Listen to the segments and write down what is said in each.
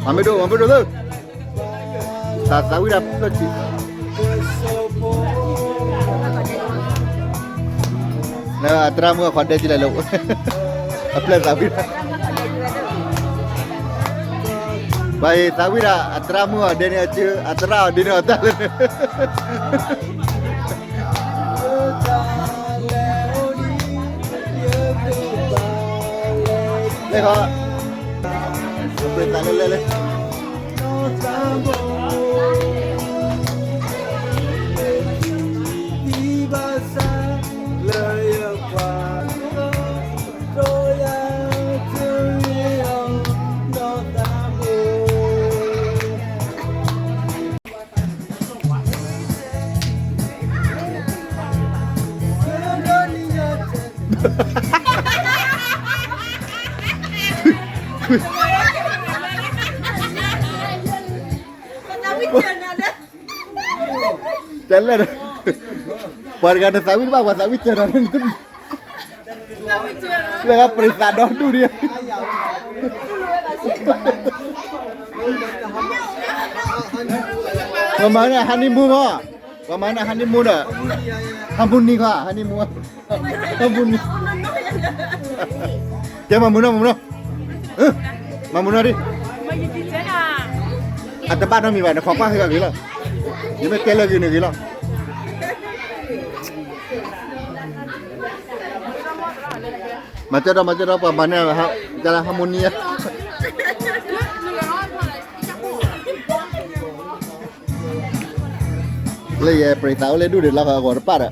မၤမ့ၢ်ဒိၣ် မၤမ့ၢ်ဒိၣ်သၢ, သးသးဝံၣ်ဒၣ်ဖျၢၣ်ထံး, လၢအသရၣ်မုၣ်အခွါဒဲကံလဲၣ်လၢ အဖျၢၣ်သးဝံၣ်ဒၣ်, ဘၣ်အံၤသးဝံၣ်ဒၣ် အသရၣ်မုၣ်အီၤဒဲန့ၣ်အစု အသရၣ်အီၤဒဲန့ၣ်အီၤတၢ်လၢ လဲၤခီ, ပှ့ၤသးလဲလဲလဲ, တလဲၣ်, ပှၤတဂၤတသးဝံၣ်တဘၣ် ပှၤသးဝံၣ်စၢၤဒီး လၢပရံးသးဒီဒူၣ်ဒံး, ပှၤမၤန့ၣ် honeymoon မး, ပှၤမၤန့ၣ် honeymoon ဒီး, honeymoon ခီ honeymoon, honeymoon, ကဲမၤမုာ်နီၤ မၤမုာ်နီၤ, မၤမုာ်နီၤဒံး, အတဘၣ်နီတမံၤဘၣ် နခိးကွၢ်ဟ့ၣ်ဂ့ၤလီၤ, ယမ့ၢ်တဲလၢဂ့ၤန့ၣ်ဂ့ၤလီၤ, မၤစၢၤဒီး မၤစၢၤဒီး ပှၤမၤန့ၢ် honeymoon ဧါ, လၢယပရံးသးအိၣ်လၢဒူၣ်ဒံးလီၤ အဂီၤတပၣ်ဒီး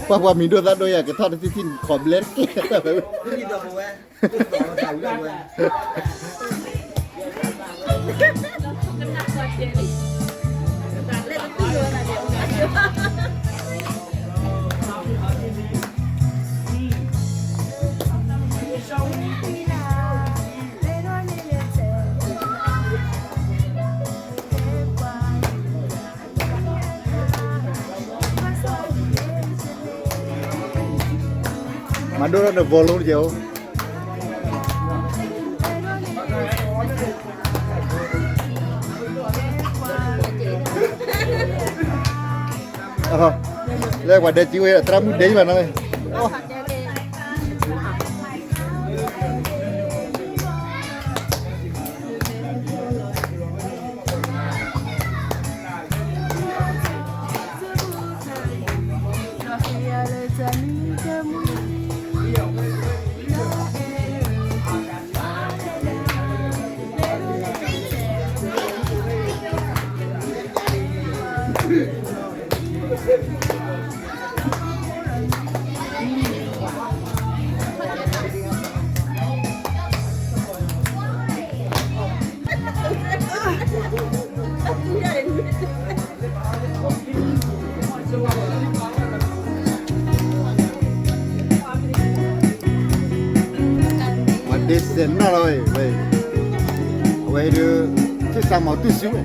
ပှၤပှၤမံၤဒိၣ်သၣ်ဒိၣ်ယၤ ကထီၣ်တထံၣ်ထံၣ် ခိးဘျဲတက့ၢ်, မၤဒိၣ်ထီၣ်န volume တက့ၢ်ဧိၤ, လၢပှၤဒဲကံဝဲ သရၣ်မုၣ်ဒဲကံလီၤနီၤ, ပှၤဒ့စဲးနီၢ်လီၤဝဲ, အဝဲဒုး ထံၣ်စးမီၤတူၢ်စုဝဲ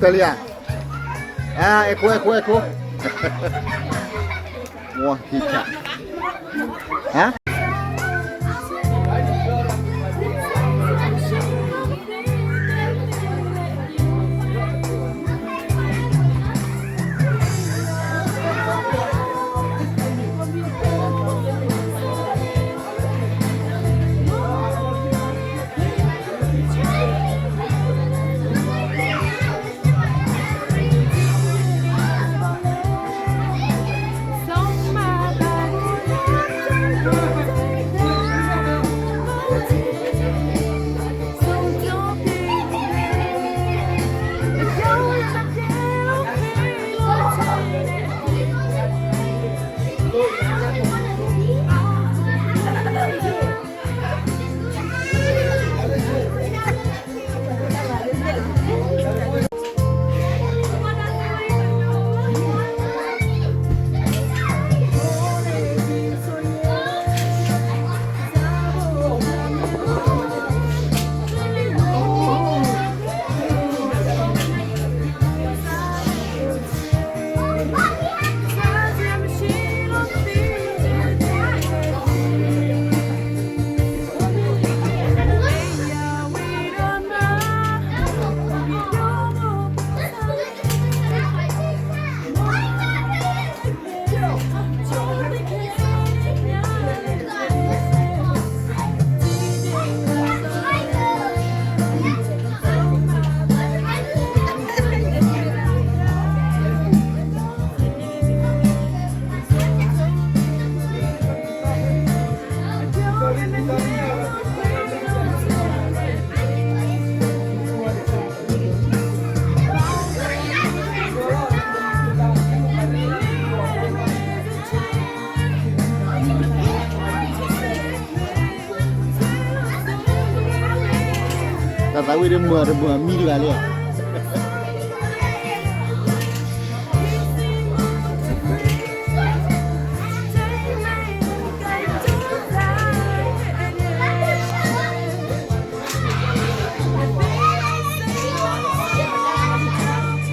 တလံဧါ, အဲ အဲခိ အဲခိ အဲခိ, ဝါ ဟံးခါ, ဟါ တၢ်သးဝံၣ်တမုာ်တမုာ်မံတဂၤလံဧါ. အီၣ်လံ အီၣ်လံ အီၣ်လံ, အီၣ်လံ အီၣ်လံ အီၣ်လံ.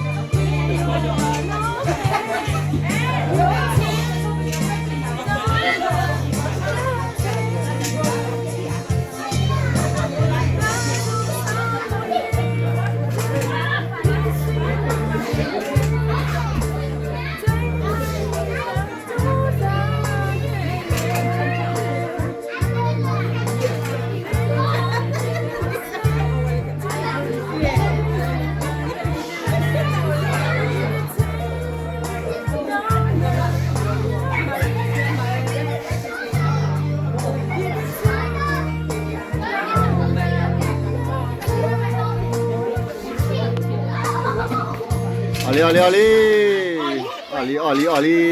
ပှၤမၤစၢၤတဂၤမၤလၢဘံၣ်မဲာ်ဟီဒီး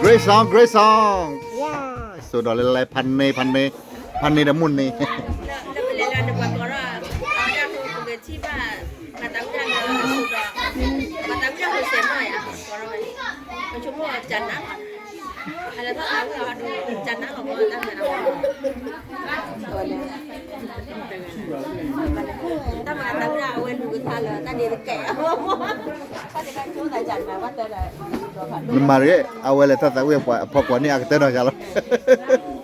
Great song, great song. ဝါ, စိဒီးလၢလဲ ဖးန့ၢ် ဖးန့ၢ် ဖးန့ၢ်ဒီးမုၢ်န့ၣ် တၢ်မၤသးဝံၣ်အဝဲလူၤကထါလၢတၢ်ဒ့တကဲး, တၢ်ဒ့တကဲး ကၠိသးယၤနၤ ဘၣ်တဲဒီး နမၤရ့ အဝဲလဲၤထီၣ်သးဝံၣ်အဖီကွၢ်န့ၣ် အကတၢၢ်နီၤယါလီၤ.